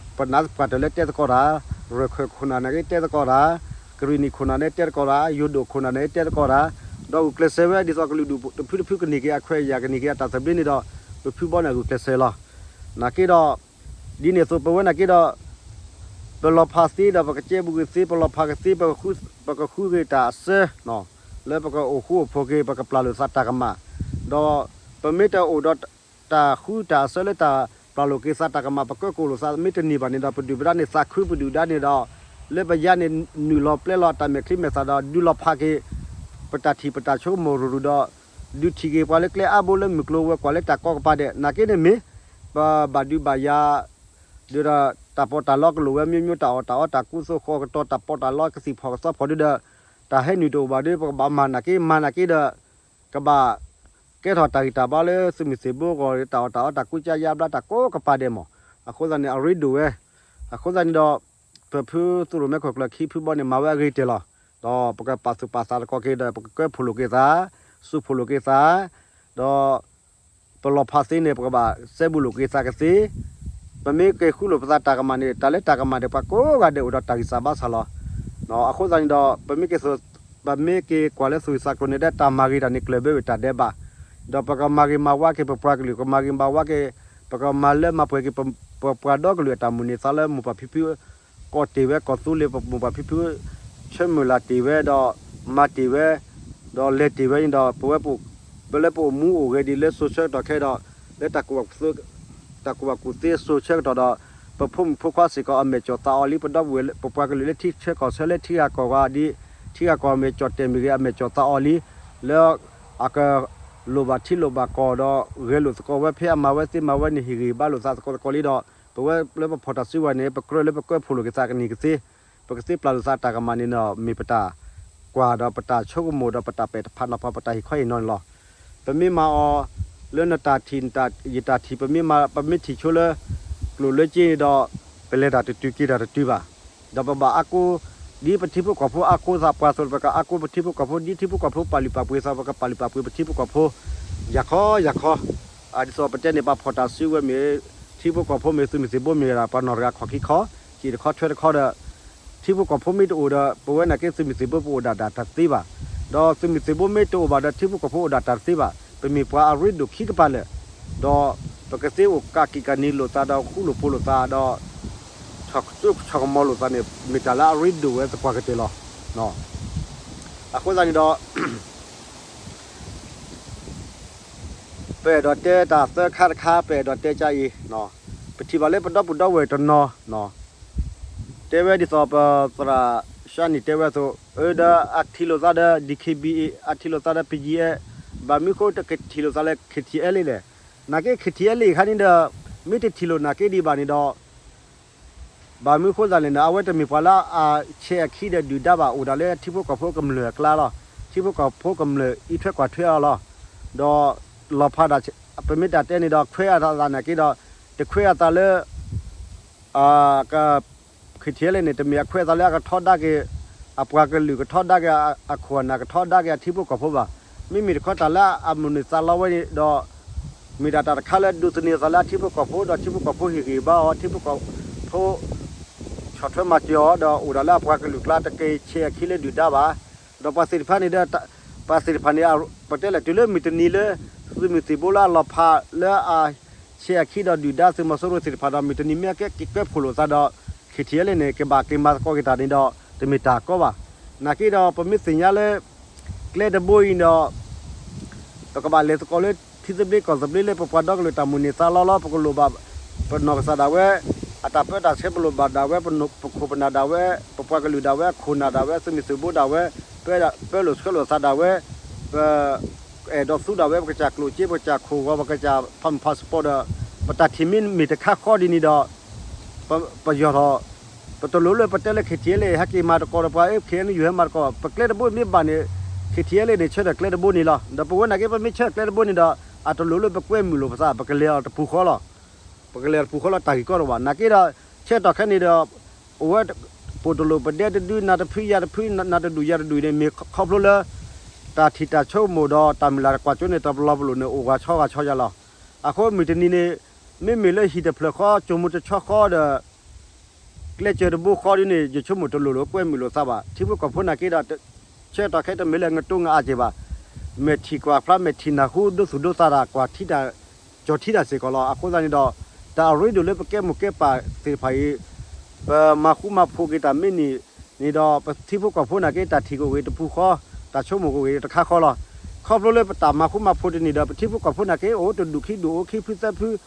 ပနၢ်ပှၢ်တၢၢ်လၢတဲသကိးတၢ်, ရၢၢ်ခၢၣ်ခိၣ်နၢ်န့ၣ်က့တဲသကိးတၢ်, ကရံၣ်နံၣ်ခိၣ်နၢ်န့ၣ်တဲသကိးတၢ်, ယိၤဒိၣ်ခိၣ်နၢ်န့ၣ်တဲသကိးတၢ်, ဒီးဂုာ်ကျဲးစၢးဝဲဒ်သိးကလုာ်ဒူၣ်တဖုတဖုကန့ၢ်က့ၤအခွဲးအယာ် ကန့ၢ်က့ၤအတၢ်သဘျ့န့ၣ်ဒီး ပဖုဘီန့ၣ်ဂုာ်ကျဲးစၢးလီၤ. နာ်က့ဒီး ဒ်န့ၣ်အသိးပဝဲနာ်က့ဒီး ပလီၤဖးသ့ဒီးပကစဲဘူးက့ၤသ့, ပလီၤဖးကသ့ ပကဃုက့ၤတၢ်အစၢ လၢပကအိၣ်ဃူအိၣ်ဖိးက့ၤ ပကပျၢ်လိာ်သးတၢ်ကမၣ်, ဒီးပမ့ၢ်တအိၣ်ဒီးတၢ်ဃုတၢ်အစၢလၢတၢ်ပျၢ်လိာ်က့ၤသးတၢ်ကမၣ် ပကၢၢ်ကိၣ်လိာ်သးမ့ၢ်တန့ၢ်ဘၣ်န့ၣ်ဒီး ပဒုၣ်ပဒါန့ၣ် သးခုပဒုၣ်ဒါန့ၣ်ဒီး လၢပယါန့ၣ် နုာ်လီၤပျဲလီၤအတၢ်မဲာ်ချံမဲာ်သၣ်ဒီး ဒုးလီၤဖးက့ၤ ပတၢ်ထံၣ်ပတၢ်ဆိကမိၣ်ရူၤရူၤဒီး ဒုးထံၣ်က့ၤပှၤလၢကျဲအါဘိလၢမုၢ်ကျိၤဝဲၤကွာ်လၢတၢ်ကီကပၤဒဲး နာ်က့န့ၣ်မ့ၢ် ပဘၣ်ဒုးဘၣ်ယၤ ဒီးတၢ်ပီးတၢ်လီကလိာ်ဝဲ မျိုးမျိုး တၢ်အီၣ်တၢ်အီ တၢ်ကူသိးဃီကတီၤ တၢ်ပီးတၢ်လီကသံၣ်ဖီၣ်ကသီဖီၣ်ဒုဒီး တၢ်ဟဲနုာ်တအိၣ်ဘၣ်ဒီး ပကဘၣ်မၤနာ်က့ မၤနာ်က့ဒီး ကဘၣ်ကဲထီၣ်တၢ်ဂံၢ်တၢ်ဘါလၢသုးမုၢ်သံၣ်ဘိအဂီၢ် တၢ်အီၣ်တၢ်အီ တၢ်ကူကယါဘျါ တၢ်ကိးကပၤဒဲးမး. အဃိသတးန့ၣ် အရ့ဒိၣ်ဝဲ. အဃိသတးန့ၣ်ဒီး ပဖုသုးရိၣ်မဲခိၣ်ကျၢၢ်ခံဖုဘီန့ၣ် မၤဝဲအဂ့ၤတ့ၢ်လီၤ. ဒီးပကပာ်သူၣ်ပာ်သးတကီၢ်က့ၤဒီး ပကကၢဖှိၣ်လိာ်က့ၤသး, စူးဖှိၣ်လိာ်က့ၤသး, ဒီး ပလီၤဖးသ့န့ၣ် ပကဘၣ်စဲဘူးလိာ်က့ၤသးကသ့, ပမ့ၢ်က့ၤဃူလိာ်ပသးတၢ်ကမၣ်န့ၣ် တၢ်လၢတၢ်ကမၣ်ဒီး ပှၤကိးဂၤဒဲးအိၣ်ဒီးတၢ်ဂံၢ်စၢ်ဘါစၢ်လီၤ. အဃိသတးန့ၣ်ဒီး ပမ့ၢ်က့ၤ ပမ့ၢ်က့ၤကွၢ်လၢသုးဂံၢ်စၢ်ကျိၤန့ၣ် ဒီးတၢ်မၤဂ့ၤတၢ်န့ၣ် ကျၢၢ်ဘၢဝဲတၢ်ဒဲးဘး, ဒီးပကမၤဂ့ၤမၤဝါက့ၤ ပပှၤကလုာ် ကမၤဂ့ၤမၤဝါက့ၤ ပကမၤလၢမၤပှဲၤက့ၤ ပပှၤဒီကလုာ်အတၢ်မုၢ်န့ၢ်သါလၢမိၢ်ပၢ်ဖံဖု ကီၢ်တ့ၢ်ဝဲ ကီၢ်သူလ့ၤ ပမိၢ်ပၢ်ဖံဖု ဆၢမုၢ်လၢ်တ့ၢ်ဝဲဒီး မၤတ့ၢ်ဝဲ ဒီးလဲၤတ့ၢ်ဝဲန့ၣ်ဒီး ပဝဲပ ပလၢပအိၣ်မူအိၣ်ဂဲၤဒ်လၢစိၤဆၢကတီၢ်ခဲဒီး လၢ တၢ်ကူၣ်ဘၣ်ကူၣ်သ့စိၤဆၢကတီၢ်ဒီး ပဖိမုၣ်ဖိခွါစ့ၢ်ကီး အမဲာ်ကၠီၣ်သးအီၤလံ ပဒီပုၢ်ဝဲၢ် ပပှၤကလုာ်လၢထံဆၢကီၢ်ဆၢလၢထံဂၤကီၢ်ဂၤဒ် ထံဂၤကီၢ်ဂၤမဲာ်ကၠီၣ်တဲာ်မ့ၢ်ဂ့ၤ အမဲာ်ကၠီၣ်သးအီၤလံ လၢ အက လိၣ်ဘၣ်ထံလိၣ်ဘၣ်ကီၢ်ဒီး ဂဲၤလိာ်သကိးဝဲဖဲအမၤဝဲသ့မၤဝဲန့ၣ် ဟ့ၣ်ဂံၢ်ဘါလိာ်သးသကိးသကိးလံဒီး ပဝဲလၢပဖီၣ်တၢ်စုဝဲန့ၣ် ပကြၢးလၢပကၢဖှိၣ်လိာ်က့ၤသးကန့ၢ်ကသ့ ပကသ့ပျၢ်လိာ်သးတၢ်ကမၣ်န့ၣ်ဒီး မ့ၢ်ပတၢ်ကွၢ်ဒီးပတၢ်ဆိကမိၣ်ဒီးပတၢ်ပဲာ်ဖးနီၤဖးပတၢ်ဟ့ၣ်ခီဟ့ၣ်နီၤန့ၣ်လီၤ. ပမ့ၢ်မၤအီၤ လၢနတၢ်ထံၣ် ယတၢ်ထံၣ် ပမ့ၢ်မၤ ပမ့ၢ်ထံၣ်ဆိလၢ ကျိၣ်လၢက့န့ၣ်ဒီး ပလဲၤတၢ်တတုၤက့ၤတၢ်တတုၤဘၣ်. ဒီးပဘၣ်အါကိး ဒ်ပထံဖိကီၢ်ဖိအါကိးသးပှၤအသိး ပကအါကိးပထံဖိကီၢ်ဖိ ဒ်ထံဖိကီၢ်ဖိပာ်လုၢ်ပာ်ပှ့ၤသး ပကပာ်လုၢ်ပာ်ပှ့ၤပထံဖိကီၢ်ဖိ ယၤခီယၤခီ ဒ်သိးပတဲန့ၣ် ပဖီၣ်တၢ်စုဝဲမ့ၢ် ထံဖိကီၢ်ဖိမ့ၢ် သုးမုၢ်သံၣ်ဘိမ့ၢ်ဒၣ် ပှၤနီၢ်တဂၤခီၣ်ခံခီ စံၣ်တခီထွဲတခီဒီး ထံဖိကီၢ်ဖိမ့ၢ်တအိၣ်ဒီး ပဝဲနာ်က့သုးမုၢ်သံၣ်ဘိပအိၣ်ဒၣ်တၢ်တသ့ဘၣ်. ဒီးသုးမုၢ်သံၣ်ဘိမ့ၢ်တအိၣ်ဘၣ်ဒီး ထံဖိကီၢ်ဖိအိၣ်ဒၣ်တၢ်တသ့ဘၣ်. ပမ့ၢ်ပှၤအရ့ဒိၣ်ခံကပၤလၢာ် ဒီးပကသ့အိၣ်ကးကံၢ်ကးနံၤလိာ်သးဒီးဃူလိာ်ဖိးလိာ်သးဒီး ဆီၣ်ကမီၤလိာ်သးန့ၣ် မ့ၢ်တၢ်လၢအရ့ဒိၣ်ဝဲသပှၢ်ကတၢၢ်လီၤ. အဃိသတးန့ၣ်ဒီး ပအဲၣ်ဒိးတဲတၢ်သၢခါတခါ ပအဲၣ်ဒိးတဲကအံၤ ပထံၣ်ဘၣ်လၢပဒီပုၢ်ဒီဝဲၢ်တနီၤ တဲဝဲဒ်သိးပသရၣ်ရှါနံၣ်တဲဝဲအသိး အၢ ဒီးအထံၣ်လိာ်သးဒီး DKBA အထံၣ်လိာ်သးဒီး ပယံအဲ ဘၣ်မနုၤဃိတကထံၣ်လိာ်သးလၢ KTLA လဲၣ်. နာ်က့ KTLA အခါန့ၣ်ဒီး မ့ၢ်တထံၣ်လိာ်နာ်က့ဒံးဘၣ်န့ၣ်ဒီး ဘၣ်မနုၤဃိသတးလဲၣ်န့ၣ် အဝဲတမ့ၢ်ပှၤလၢအဆဲးအခံဒီးဒုၣ်ဒါဘၣ် အိၣ်ဒၣ်လၢထံဖိကီၢ်ဖိကမျၢၢ်အကျါလီၤ. ထံဖိကီၢ်ဖိကမျၢၢ်အံးထွဲကွၢ်ထွဲအီၤလီၤ. ဒီးလီၤဖးဒၣ် ပမ့ၢ်တၢ်တဲန့ၣ်ဒီး ခွဲးအသးနာ်က့ဒီး တခွဲးအသးလၢ KTLA န့ၣ် တမ့ၢ်အခွဲးအသးလၢအကထီဒါက့ၤ အပှၤကလုာ် ကထီဒါက့ၤအခိၣ်အနၢ် ကထီဒါက့ၤအထံဖိကီၢ်ဖိဘၣ်. မ့မ့ၢ်တခီတၢ်လၢအမုၢ်န့ၢ်သးလီဝဲန့ၣ်ဒီး မ့ၢ်ဒၣ်တၢ်တခါလၢဒိးသန့ၤအသးလၢအထံဖိကီၢ်ဖိ ဒီးထံဖိကီၢ်ဖိဟ့ၣ်ဂံၢ်ဘါအီၤ ထံဖိကီၢ်ဖိ ဆီၣ်ထွဲမၤစၢၤအီၤ ဒီးအိၣ်ဒၣ်လၢအပှၤကလုာ်ကျါ တကဆဲးအခံလၢဒုၣ်ဒါဘၣ်. ဒီးပှၤသ့ၣ်တဖၣ်န့ၣ်ဒီး ပှၤသ့ၣ်တဖၣ်န့ၣ် ပတဲလဲၣ်တုၤလၢမုၢ်တနံၤလၢ သုးမုၢ်သံၣ်ဘိလၢအလီၤဖးလၢအဆဲးအခံဒီးဒုၣ်ဒါသုးမီၤစိရိၤသ့ၣ်တဖၣ်ဒီး မုၢ်တနံၤမ့ၢ်အကဲက့ၤကၢဖှိၣ်လိာ်သးဒီး KTLA န့ၣ် ကဘၣ်က့ၤမၤသကိးက့ၤတၢ်န့ၣ်ဒီး တမ့ၢ်တၢ်ကီဘၣ်. နာ်က့ဒီး ပမ့ၢ်သ့ၣ်ညါလၢ ကျဲတဘိအံၤဒီး ပကဘၣ်လဲၤသကိးလၢထံသဘျ့ကီၢ်သဘျ့လၢပပှၤဒီကလုာ်တၢ်မုၢ်န့ၢ်သးလီလီၤ. ပကလိၣ်ဘၣ် ပနီၢ်ကစၢ်ဒၣ်ဝဲ အတၢ်ပၢတၢ်ဆှၢ ပလိၣ်ဘၣ်ဒၣ်ဝဲ ပခိၣ်ပနၢ်ဒၣ်ဝဲ ပပှၤကလုာ်ဒၣ်ဝဲ အခိၣ်နၢ်ဒၣ်ဝဲ သုးမုၢ်သံၣ်ဘိဒၣ်ဝဲ ပၢလိာ်ဆှၢလိာ်သးဒၣ်ဝဲ ပ အဲၣ်ဒိးသူဒၣ်ဝဲ ပကစၢ်ကျိၣ်စ့ ပကစၢ်ခိၣ်ဂီၤ ပကစၢ်ဖးမုၢ်ဖးစပီၤဒီး ပတၢ်ထံၣ်မ့ၢ်မ့ၢ်တခါဃီဒ်န့ၣ်ဒီး ပ ပယီၤထီၣ် ပတလိၣ်လၢပတဲလၢ KTLA ဟဲက့ၤမၤသကိးဒီးပှၤ KNU ဟဲမၤသကိး ပကျဲတဘိမ့ၢ်ဘၣ်န့ၣ် KTLA န့ၣ် ဆၢထၢၣ်ကျဲတဘိန့ၣ်လီၤ. ဒီးပဝဲနာ်က့ ပမ့ၢ်ဆၢထၢၣ်ကျဲတဘိန့ၣ်ဒီး အတလိၣ်လၢပကွဲမုာ်လိာ်ပသး ပကလဲၤအီၤတပူၤဃီလီၤ. ပကလဲၤတပူၤဃီလီၤ တၢ်ဂ့ၢ်ကီတအိၣ်ဘၣ်. နာ်က့ဒီး ဆၢကတီၢ်ခဲအံၤန့ၣ်ဒီး အိၣ်ဝဲ ပအိၣ်တလိၣ်ပဒဲတဒု နၤတဖုယၤတဖု နၤတဒူၣ်ယၤတဒူၣ်န့ၣ် မ့ၢ်ခီဖျိလၢ တၢ်ထံၣ်တၢ်ဆိကမိၣ်ဒီးတၢ်မုၢ်လၢ်တကွၢ်စိန့ၣ် တပလီၢ်ပလိာ်န့ၣ် အိၣ်ဂၤဆီဂၤဆီယၤလီၤ. အဃိမုၢ်တနံၤန့ၣ် မ့မ့ၢ်လၢဟံၣ်တဖျၢၣ်ဃီ ကၠိၤမူၤတဆီဃီဒီး ကျဲစၢၤတဘိဃီဒ်န့ၣ် ယဆိကမိၣ်တလိၣ်လၢကွဲမုာ်လိာ်သးဘၣ်. ထံဖိကီၢ်ဖိနာ်က့ဒီး ဆၢကတီၢ်ခဲအံၤတမ့ၢ်လၢအငတိငါအါက့ၤဘၣ်. မဲာ်ထံၣ်ကွၢ်ဖျါ မဲာ်ထံၣ်နၢ်ဟူ ဒိသူၣ်ဒိသးတၢ် ကွၢ်ထံတၢ် ကၠီၤထံတၢ်စ့ၢ်ကီးလီၤ. အဃိသတးန့ၣ်ဒီး တၢ်အရ့ဒိၣ်လၢပကဲမိၢ်ကဲပၢ်သ့ၣ်တဖၣ်အံၤ ပမၤဃူမၤဖိးက့ၤတၢ်မ့ၢ်န့ၣ်န့ၣ်ဒီး ပထံဖိကီၢ်ဖိနာ်က့ တၢ်ထံၣ်ကအိၣ်ဂ့ၤတပူၤဃီ တၢ်ဆိကမိၣ်ကအိၣ်ဂ့ၤတခါဃီလီၤ. ခီဖျိလၢပတၢ်မၤဃူမၤဖိးတန့ၢ်ဒီး ပထံဖိကီၢ်ဖိနာ်က့ အိၣ်တဒူၣ်ခံဒူၣ် အိၣ်ခံဖုသၢဖု ဒီး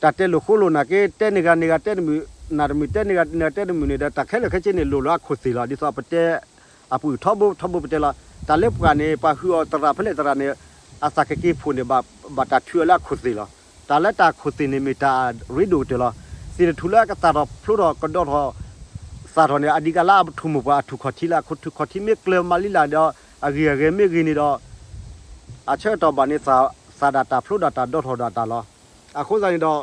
တၢ်တဲလိာ်ဃိလိာ်နာ်က့ တဲန့ၢ်ဂၤန့ၢ်ဂၤ တဲနမုၢ်နၤတမုၢ် တဲန့ၢ်ဂၤန့ၢ်ဂၤ တဲနမုၢ်န့ၣ်ဒီး တၢ်ခဲလၢာ်ခဲဆ့န့ၣ် လိၣ်လၢအခိၣ်သ့ၣ်လီၤ. ဒ်သိးပတဲ အပူၤထီဘိထီဘိပတဲလီၤ. တၢ်လၢပှၤန့ၣ် ပှၤဟုၣ်အီၤသရၣ်ဖဲလဲၣ်သရၣ်န့ၣ် အသးကက့ၤဖှိၣ်န့ၣ် ဘၣ်တၢ်ထုးအီၤလၢအခိၣ်သ့ၣ်လီၤ. တၢ်လၢတၢ်အခိၣ်သ့ၣ်န့ၣ်မ့ၢ်တၢ်ရ့ဒိၣ်ကတၢၢ်လီၤ. သ့ၣ်တထူၣ်လၢအကသၣ်ထီၣ်ဖျိထီၣ်ကဒီးထီၣ် သၣ်ထီၣ်န့ၣ် အဒံးကလၢအထူၣ်မိၢ်ပှၢ်အထူၣ်ခီၣ်ထံးလၢအထူၣ်ခီၣ်ထံးမ့ၢ်ကျၢၤမၤလံလၢ်ဒီး အဂ့ၤအဂဲၤမ့ၢ်ဂ့ၤန့ၣ်ဒီး အဆၢကတီၢ်ဘၣ်န့ၣ် သၣ်ဒၣ်တၢ်ဖျိဒၣ်တၢ်ဒီးထီၣ်ဒၣ်တၢ်လီၤ. အဃိသတးန့ၣ်ဒီး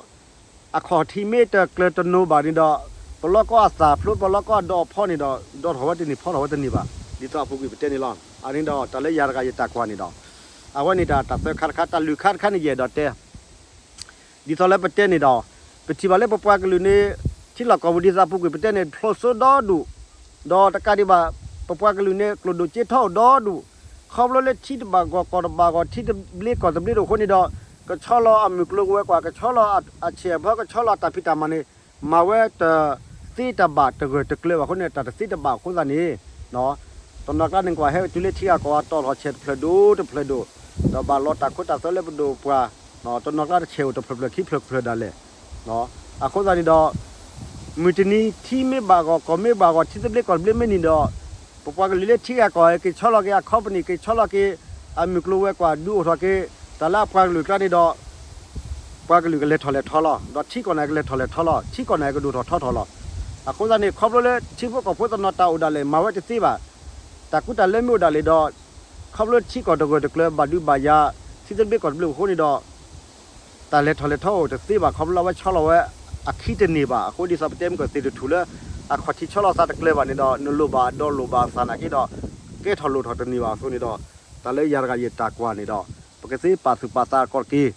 အခီၣ်ထံးမ့ၢ်တကျၢၤတနိဘၣ်န့ၣ်ဒီး ပလီၢ်ကီၢ်အသၣ်ဖျိ ပလီၢ်ကီၢ်အဒီးအဖီန့ၣ်ဒီး ဒီးထီၣ်ဝဲတန့ၢ်ဖီထီၣ်ဝဲတန့ၢ်ဘၣ်. ဒ်သိးအပူၤကွံာ်ပတဲန့ၣ်လီၤ. အန့ၣ်ဒီးတၢ်လၢယၤတဂၤယတၢ်ကွၢ်န့ၣ်ဒီး အဝဲန့ၣ်တၢ်တၢ်သၢခါတခါ တၢ်လွံၢ်ခါတခါန့ၣ် ယအဲၣ်ဒိးတဲ ဒ်သိးလၢပတဲန့ၣ်ဒီး ပထံၣ်ဘၣ်လၢပပှၤကလုာ်န့ၣ် ထံလီၢ်ကီၢ်ပူၤဒ်သိးအပူၤကွံာ်ပတဲန့ၣ် ဖျိးစိဒီဒူၣ်, ဒီးတကးဒံးဘၣ် ပပှၤကလုာ်န့ၣ် ကျိၣ်ဒိၣ်စ့ထီအိၣ်ဒီဒူၣ်, ခီဖျိလၢထံတဘၣ်ဂီၢ်ကီၢ်တဘၣ်ဂီၢ် ထံတဘျ့ကီၢ်တဘျ့တအိၣ်အဃိန့ၣ်ဒီး ကဆီလီၤအမုၢ်ကျိၤဝဲၤကွာ် ကဆီလီၤအဆဲးအဖၢ ကဆီလီၤအတၢ်ဖံးတၢ်မၤန့ၣ် မၤဝဲတသ့တဘၣ်တဂၢၢ်တကျၢၤဘၣ်အဃိန့ၣ် တၢ်တသ့တဘၣ်အဃိသတးန့ၣ် တနီၤကျါန့ၣ်ကွၢ်ဟဲတုၤလၢထံဂၤကီၢ်ဂၤတီၢ်ထီၣ်ဆဲးတဖျၢၣ်ဒိၣ်တဖျၢၣ်ဒိၣ်, ဒီးဘၣ်လီၤတၢ်ခိတၢ်သွဲလၢပဒိၣ်ပှၤ, တနီၤကျါတဆဲးအိၣ်တဖျၢၣ်ဖျၢၣ်ခံဖျၢၣ်ဖျၢၣ်ဒၣ်လဲာ်. အဃိသတးန့ၣ်ဒီး မုၢ်တနံၤထံမ့ၢ်ဘၣ်ဂီၢ်ကီၢ်မ့ၢ်ဘၣ်ဂီၢ် ထံသဘျ့ကီၢ်သဘျ့မ့ၢ်န့ၣ်ဒီး ပပှၤကလုာ်လၢထံဂၤကီၢ်ဂၤက့ၤဆီလီၤက့ၤအခီပနံၣ် က့ၤဆီလီၤက့ၤ အမုၢ်ကျိၤဝဲၤကွာ်ဒုးအိၣ်ထီၣ်က့ၤ တၢ်လၢအပှၤကလုာ်ကျါန့ၣ်ဒီး ပှၤကလုာ်ကလဲၤထီၣ်လဲၤထီလီၤ. ဒီးထံကီၢ်န့ၣ်ကလဲၤထီၣ်လဲၤထီလီၤ. ထံကီၢ်န့ၣ်ကဒိၣ်ထီၣ်ထီထီၣ်လီၤ. အဃိသတးန့ၣ် ခီဖျိလၢထံဖိကီၢ်ဖိတနီၤတၢ်အိၣ်ဒၣ်လဲာ် မၤဝဲတသ့ဘၣ်. တၢ်ကူတၢ်လဲမ့ၢ်အိၣ်ဒၣ်လဲာ်ဒီး ခီဖျိထံကီၢ်တဂၢၢ်တကျၢၤ ဘၣ်ဒုးဘၣ်ယၤ ထံသဘျ့ကီၢ်သဘျ့အဃိန့ၣ်ဒီး တၢ်လဲၤထီၣ်လဲၤထီအိၣ်တသ့ဘၣ် ခီဖျိလၢအဝဲဆီလီၤဝဲအခံတန့ၢ်ဘၣ်. အဃိဒ်သိးပတဲမ့ၢ်ကီၢ်သ့ၣ်တထူၣ်လၢ အခီၣ်ထံးဆီလီၤသးတကျၢၤဘၣ်န့ၣ်ဒီး နလိၣ်ဘၣ်အဒီးလိၣ်ဘၣ်အသၣ်နာ်က့ဒီး ကဲထီၣ်လိၣ်ထီၣ်တန့ၢ်ဘၣ်အသိးန့ၣ်ဒီး တၢ်လၢယၤတဂၤယတၢ်ကွၢ်န့ၣ်ဒီး ပကသ့ပာ်သူၣ်ပာ်သးကီးတက့ၢ်.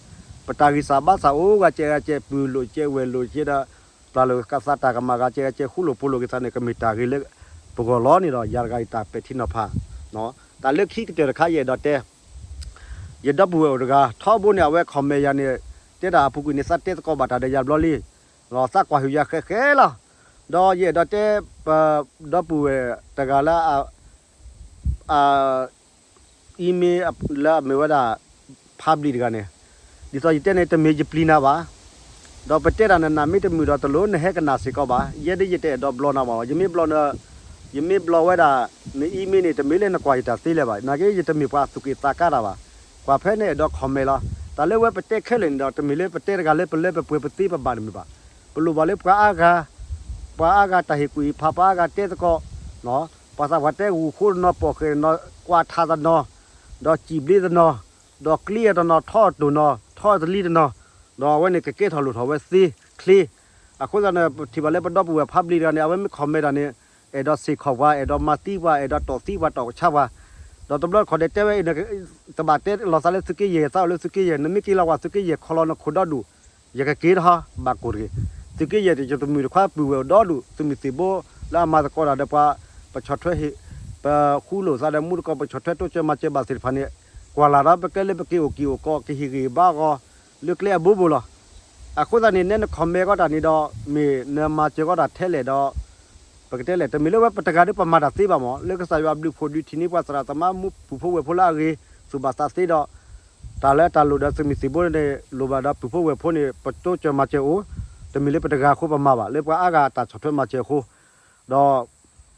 ပတၢ်ဂံၢ်စၢ်ဘါစၢ်အိၣ်ဂၤကဲဂၤကဲ ပုၢ်လိာ်ကဲဝဲၢ်လိာ်ကဲဒီး ပျၢ်လိာ်ကသးတၢ်ကမၣ်ဂၤကဲဂၤကဲ ဃူလိာ်ဖိးလိာ်က့ၤသးန့ၣ် ကမ့ၢ်တၢ်ဂ့ၤလၢပဂီၢ်လီၤန့ၣ်ဒီး ယၤတဂၤယတၢ်ပဲာ်ထံနီၤဖး တၢ်လၢခံကတၢၢ်တခါယအဲၣ်ဒိးတဲ ယဒီပုၢ်ဝဲၢ်အိၣ်တဂၤ ထီဘိန့ၣ် အဝဲ comment ယၤန့ၣ် တဲတၢ်အပူၤကွံာ်န့ၣ် သးတဲသကိးဘၣ်တၢ်ဒီးယၤဘျီလံ, သးကွၢ်ဟုၣ်ယၤဃဲးဃဲးလီၤ. ဒီးယအဲၣ်ဒိးတဲ ပဒီပုၢ်ဝဲၢ်တဂၤလၢ အ email လၢအမ့ၢ်ဝဲဒၣ် public တဂၤန့ၣ်, ဒ်သိးယတဲန့ၣ် တမ့ၢ်ယပျံၤနၤဘၣ်, ဒီးပတဲတၢ်နနၢ်မ့ၢ်တမုာ်ဒီးတလိၣ်နဟဲကနၣ်စ့ၢ်ကီးဘၣ်. ယဲဒၣ်ယတအဲၣ်ဒိးဘျီနၤဘၣ်, ယမ့ၢ်ဘျီန ယမ့ၢ်ဘျီဝဲဒၣ် န email န့ၣ် တမ့ၢ်လၢနကွၢ်ယတၢ်သ့လၢၤဘၣ်. နာ်က့ ယတမ့ၢ်ပှၤသူၣ်က့ၣ်သးကါတၢ်ဘၣ်. ကွၢ်ဖဲနအဲၣ်ဒိး comment လီၤ. တၢ်လၢဝဲပတဲခဲလၢာ်န့ၣ်ဒီး တမ့ၢ်လၢပတဲတဂၤလၢပလၢပပှဲၤပသ့ပဘၣ်တမ့ၢ်ဘၣ်. ပလိၣ်ဘၣ်လၢပှၤအါဂၤ ပှၤအါဂၤတၢ်ဟ့ၣ်ကူၣ်ဟ့ၣ်ဖး ပှၤအါဂၤတဲသကိး, ပှၤသးပှၢ်တဲဂုၢ်ဃိတနီၤ ပိာ်ဃဲၤတနီၤ ကွၢ်ထးတနီၤ, ဒီးစံၣ်ဘျ့တနီၤ, ဒီးကျ့အီၤတနီၤ ထီအီၤတိၢ်နီၤ ထီအီၤတလံတနီၤ, ဒီးအဝဲန့ၣ် ကကဲထီၣ်လိၣ်ထီၣ်ဝဲသ့ချ့. အဃိသတးန့ၣ် ပထံၣ်ဘၣ်လၢပဒီပုၢ်ဝဲၢ် public တဂၤန့ၣ် အဝဲမ့ၢ် comment တၢ်န့ၣ် အဲၣ်ဒိးစ့ၢ်ကီးပှၤ အဲၣ်ဒိးမၤသံပှၤ အဲၣ်ဒိးတီၢ်သံပှၤ တီၢ်ကဆါပှၤ, ဒီးတဘျီတခီၣ်ဒဲးတဲဝဲအံၤ တဘၣ်တဲလီၤသးလၢသုးက့ယဲၢ် သးအိၣ်လၢသုးက့ယဲၢ် နမ့ၢ်က့ၤလီၤကွၢ်သုးက့ယဲၢ် ခီလီၤနခိၣ်ဒီဒူၣ် ယကက့ၤတဟီ ဘၣ်ကိၢ်တဂ့ၤ. သုးက့ယဲၢ် ယတမုာ်တခွါပုၢ်ဝဲၢ်အိၣ်ဒီဒူၣ် သုးမုၢ်သံၣ်ဘိ လၢအမၤသကိးတၢ်ဒီးပှၤ ပဆီၣ်ထွဲဟ့ၣ် ပဃူလိာ်သးဒီးမူတကိး ပဆီၣ်ထွဲတိစၢၤမၤစၢၤဘၣ်သ့ၣ်တဖၣ်န့ၣ် ကွၢ်လၢ်ဒီးပကျဲလၢပက့ၤအိၣ်က့ၤအိၣ်ကီး ကဟ့ၣ်ဂံၢ်ဘါအဂီၢ် လၢကျဲအဘိဘိလီၤ. အဃိသတးန့ၣ် နဲန comment ကီးတၢ်န့ၣ်ဒီး မ့ၢ်နမၤစၢၤကီးတၢ်ထဲလဲၣ်ဒီး ပကတဲလဲၣ် တမ့ၢ်လၢဝဲပတဂၤဒီးပမၤတၢ်သ့ဘၣ်မး လၢကစၢ်ယွၤအဘျုးအဖှိၣ်ဒုးထံၣ်န့ၢ်ပှၤသရၣ်သမါမူပူၤဖိဝဲၢ်ဖိလၢအဂ့ၤ သူၣ်ဘၣ်သးသ့ဒီး တၢ်လၢတၢ်လိၣ်ဒီးသုးမုၢ်သံၣ်ဘိန့ၣ် လိၣ်ဘၣ်ဒီးပုၢ်ဖိဝဲၢ်ဖိန့ၣ် ပတိစၢၤမၤစၢၤအိၣ်, တမ့ၢ်လၢပတဂၤအဃိပမၤဘၣ် လၢပှၤအါဂၤတၢ်ဆီၣ်ထွဲမၤစၢၤအဃိ ဒီး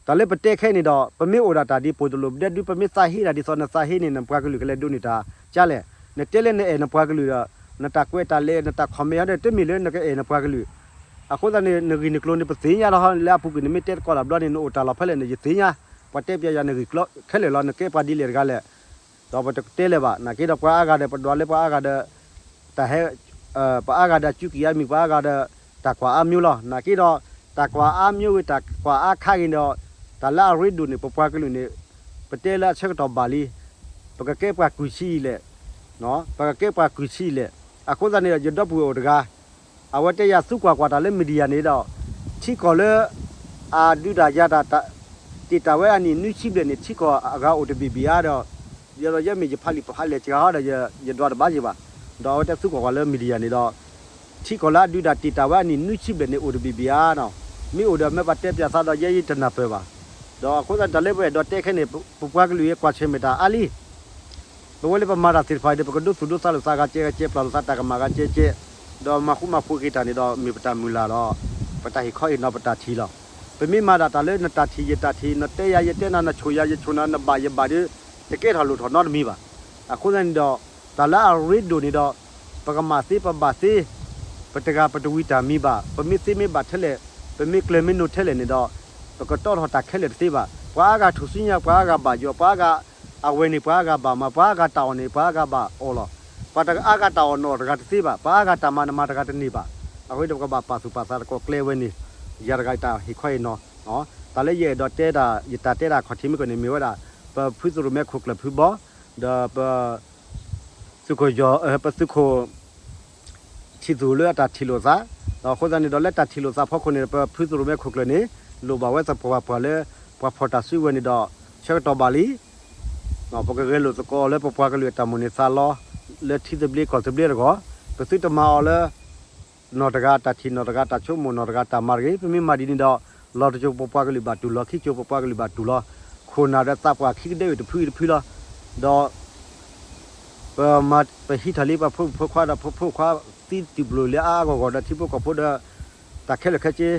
တၢ်လၢပတဲခဲအံၤန့ၣ်ဒီး ပမ့ၢ်အိၣ်ဒၣ်တၢ်ဒ်ပိၤတလိၣ်ဒဲဒု ပမ့ၢ်သးဟ့တၢ်ဒ်သိးနသးဟ့န့ၣ် နပှၤကလုာ်ကလဲၤဒိးန့ၢ်တၢ်ကလဲၣ်. နတဲလၢနအဲၣ်နပှၤကလုာ်ဒီး နတၢ်ကွဲးတၢ်လဲၤ နတၢ် comment ဟီဒီး တမ့ၢ်လၢနကအဲၣ်နပှၤကလုာ်. အဃိသတးန့ၣ် နဂ့ၢ်နကျိၤန့ၣ် ပသ့ၣ်ညါလီၤ လၢအပူၤကွံာ်နမ့ၢ်တဲသကိးတၢ်ဘျီန့ၣ် နအိၣ်တၢ်လီၢ်ဖဲလဲၣ်န့ၣ် ယသ့ၣ်ညါ, ပှၤတဲပျးယၤနဂ့ၢ်ကျိၤခဲလၢာ်လီၤ နကဲပှၤဒ်လဲၣ်တဂၤလဲၣ် ဒီးပတတဲလၢၤဘၣ် နာ်က့ဒီးပှၤအါဂၤဒီး ပဒွးလၢပှၤအါဂၤဒီး တၢ်ဟဲ ပှၤအါဂၤဒီးအစုကံၢ်အါမံၤ ပှၤအါဂၤဒီး တၢ်ကွၢ်အါမျိုးလီၤ. နာ်က့ဒီး တၢ်ကွၢ်အါမျိုးဂ့ၤ တၢ်ကွၢ်အါခါဂ့ၤဒီး တၢ်လၢအရ့ဒိၣ်န့ၣ် ပပှၤကလုာ်န့ၣ် ပတဲလၢအဆၢကတီၢ်ဘၣ်လံ ပကကဲပှၤကုၢ်ဆံးအံၤလဲၣ် ပကကဲပှၤကုၢ်ဆံးအံၤလဲၣ်. အဃိသတးန့ၣ်ဒီး ယဒီပုၢ်ဝဲၢ်အိၣ်တဂၤ အဝဲတဲယၤသူကွၢ်ကွၢ်တၢ်လၢ media န့ၣ်ဒီး ထံကီၢ်လၢ အဒုးတၢ်ယၤတၢ် တ့ၢ်တၢ်ဝဲအနံၣ်နွံဆံဘျဲၣ်န့ၣ် ထံကီၢ်အဂၤအိၣ်တဘ့ၣ်ဘ့ၣ်ဧါဒီး ဒီးယဲမ့ၢ်ယဖးလံာ်ပဖးလဲၢ်စှၤဟီဒီး ယဒွးတဘၣ်ယံၤဘၣ်. ဒီးအဝဲတဲသူကွၢ်ကွၢ်လၢ media န့ၣ်ဒီး ထံကီၢ်လၢအဒုးတၢ်တ့ၢ်တၢ်ဝဲအနံၣ်နွံဆံဘျဲၣ်န့ၣ် အိၣ်တဘ့ၣ်ဘ့ၣ်ဧါနီၤ. မ့ၢ်အိၣ်ဒီးမ့ၢ်ပှၤတဲပျးသးဒီးယဲယတနၢ်ပၢၢ်ဘၣ်. ဒီးအဃိသတးတၢ်လၢပအဲၣ်ဒိးတဲခဲန့ၣ် ပပှၤကလုာ်အံၤကွၢ်ဆၢၣ်မဲာ်တၢ်အါလံ ပဝဲလၢပမၤတၢ်သ့ၣ်တဖၣ်အံၤဒီး ပကဒိသူၣ်ဒိသးလိာ်သးဂၤကဲဂၤကဲ ပျၢ်လိာ်သးတၢ်ကမၣ်ဂၤကဲကဲ ဒီးမၤဃူမၤဖိးက့ၤတၢ်န့ၣ်ဒီး မ့ၢ်ပတၢ်မုၢ်လၢ်ဒီး ပတၢ်ဟ့ၣ်ခီဟ့ၣ်နီၤပတၢ်ထံၣ်လီၤ. ပမ့ၢ်မၤဒၣ်တၢ်လၢနတၢ်ထံၣ်ယတၢ်ထံၣ် နတဲယၤယတဲနၤ နဆိၣ်ယၤယဆိၣ်နၤ နဘၣ်ယဘၣ်ဒီး တကဲထီၣ်လိၣ်ထီၣ်နီတမံၤဘၣ်. အဃိသတးန့ၣ်ဒီး တၢ်လၢအရ့ဒိၣ်န့ၣ်ဒီး ပကမၤသ့ပဘၣ်သ့, ပတဂၤပတဝံၤတၢ်မံၤဘၣ်, ပမ့ၢ်သ့မ့ၢ်ဘၣ်ထဲလဲၣ်, ပမ့ၢ်ကျဲၤမ့ၢ်နိာ်ထဲလဲၣ်န့ၣ်ဒီး ပကတီထီၣ်တၢ်ခဲလၢာ်တသ့ဘၣ်. ပှၤအါဂၤထူၣ်စုညါ, ပှၤအါဂၤဘၣ်ယိၣ်, ပှၤအါဂၤအဝဲန့ၣ်, ပှၤအါဂၤဘၣ်မၤ, ပှၤအါဂၤတၢ်အီၣ်န့ၣ် ပှၤအါဂၤဘၣ်အီၣ်လီၤ. ပှၤအါဂၤတၢ်အီၣ်နီၣ်တဂၤတသ့ဘၣ်, ပှၤအါဂၤတၢ်မၤနမၤတဂၤတန့ၢ်ဘၣ်. အဃိန့ၣ် ပကဘၣ်ပာ်သူၣ်ပာ်သးသကိးကျဲဝဲန့ၣ်, ယၤတဂၤယတၢ်ဟ့ၣ်ခီဟ့ၣ်နီၤ တၢ်လၢယအဲၣ်ဒိးတဲဒၣ်, ယတၢ်တဲဒၣ်ခီၣ်ထံးမ့ၢ်ကီးန့ၣ် မ့ၢ်ဝဲဒၣ် ပဖုသရိၣ်မဲခိၣ်ကျၢၢ်ဖုဘီ, ဒီးပ သုးခိၣ်ယီၤ, ပသုးခိၣ် ထံၣ်သူၣ်လၢအတၢ်ထံၣ်လိာ်သး, ဒီးအဃိသတးန့ၣ်ဒီး လၢတၢ်ထံၣ်လိာ်သးဖီခိၣ်န့ၣ် ပဖုသရိၣ်မဲခိၣ်ကျၢၢ်န့ၣ် လိၣ်ဘၣ်ဝဲသပှၢ်ပှၢ်လၢ ပှၤဖီၣ်တၢ်စုဝဲန့ၣ်ဒီး ဆၢကတီၢ်ဘၣ်လံ. ပကဂဲၤလိာ်သကိးလၢပပှၤကလုာ်အတၢ်မိၣ်န့ၢ်သးလီ လၢထံသဘျ့ကီၢ်သဘျ့တဂီၢ်, ပသုတမၤအီၤလၢ နီၢ်တဂၤတၢ်ထံၣ်, နီၢ်တဂၤတၢ်ဆိကမိၣ်, နီၢ်တဂၤတၢ်မၤတဂ့ၤ. ပမ့ၢ်မၤဒ်န့ၣ်ဒီး လီၤတစိၤပပှၤကလုာ်ဘၣ်တူၢ်လီၤ, ခံစိၤပပှၤကလုာ်ဘၣ်တူၢ်လီၤ, ခိၣ်နၢ်ဒီးသးပှၢ်ခံကဒဲဝံၤတဖုအံၤတဖုလီၤ. ဒီး ပမၤ, ပဟံးထီၣ်လံပှၤဖိမုၣ်ဖိခွါဒီး ဖိဖိခွါသံတုၤပျိာ်လၢအါအါဂီၢ်ဂီၢ်ဒီး ထံဖိကီၢ်ဖိဒီး တၢ်ခဲလၢာ်ခဲဆ့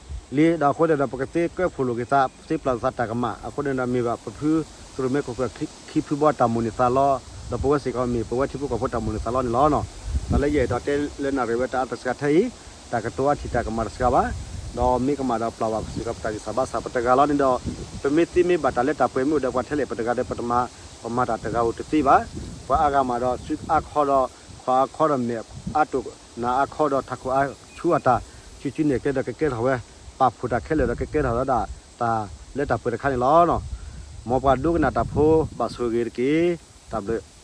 လံ. ဒီးအဃိန့ၣ်ဒီး ပကသ့ကၢဖှိၣ်လိာ်က့ၤသး, သ့ပျၢ်လိာ်သးတၢ်ကမၣ်. အဃိန့ၣ်ဒီး မ့ၢ်ဘၣ်ပဖုသရိၣ်မဲခိၣ်ကျၢၢ်ခံဖုဘီအတၢ်မိၣ်န့ၢ်သးလီ, ဒီးပဝဲစ့ၢ်ကီးမ့ၢ်ပဝဲထံဖိကီၢ်ဖိတၢ်မိၣ်န့ၢ်သးလီန့ၣ်လီၤ. တၢ်လၢယအဲၣ်ဒိးတဲလၢနၣ်ရံၣ်ဝဲတၢ်အါတစှၤထဲအံၤ, တၢ်ကတိၤအါထံၣ်တၢ်ကမၣ်တစှၤဘၣ်. ဒီးမ့ၢ်ကမၣ်ဒီးပျၢ်ဘၣ်စ့ၢ်ကီးပတၢ်ဂံၢ်စၢ်ဘါစၢ် ပတဂၤလီၤန့ၣ်ဒီး ပမ့ၢ်သ့မ့ၢ်ဘၣ်တၢ်လၢတၢ်ပှဲၤမ့ၢ်အိၣ်ဒီးပှၤထဲလဲၣ် ပတဂၤဒီးပတမၤ, ပမၤတၢ်တဂၤဧိၤတသ့ဘၣ်. ပှၤအါဂၤမးဒီး စုအါခီဒီး ခွါအါခီဒီး မဲာ်အါတိၢ်နါအါခီဒီး ထးခိၣ်အါဆူအတၢ် စုစုနဲၣ်ကျဲဒီးကကဲထီၣ်ဝဲ, ပာ်ဖှိၣ်တၢ်ခဲလၢာ်ဒီးကကဲထီၣ်ဝဲဒၣ် တၢ်လၢတၢ်ပှဲၤတခါန့ၣ်လီၤ. မ်ပှၤဒိကနၣ်တၢ်ဖိဘၣ်ဆိၣ်ဂ့ၤတက့ၢ်. တၢ်ဘျုး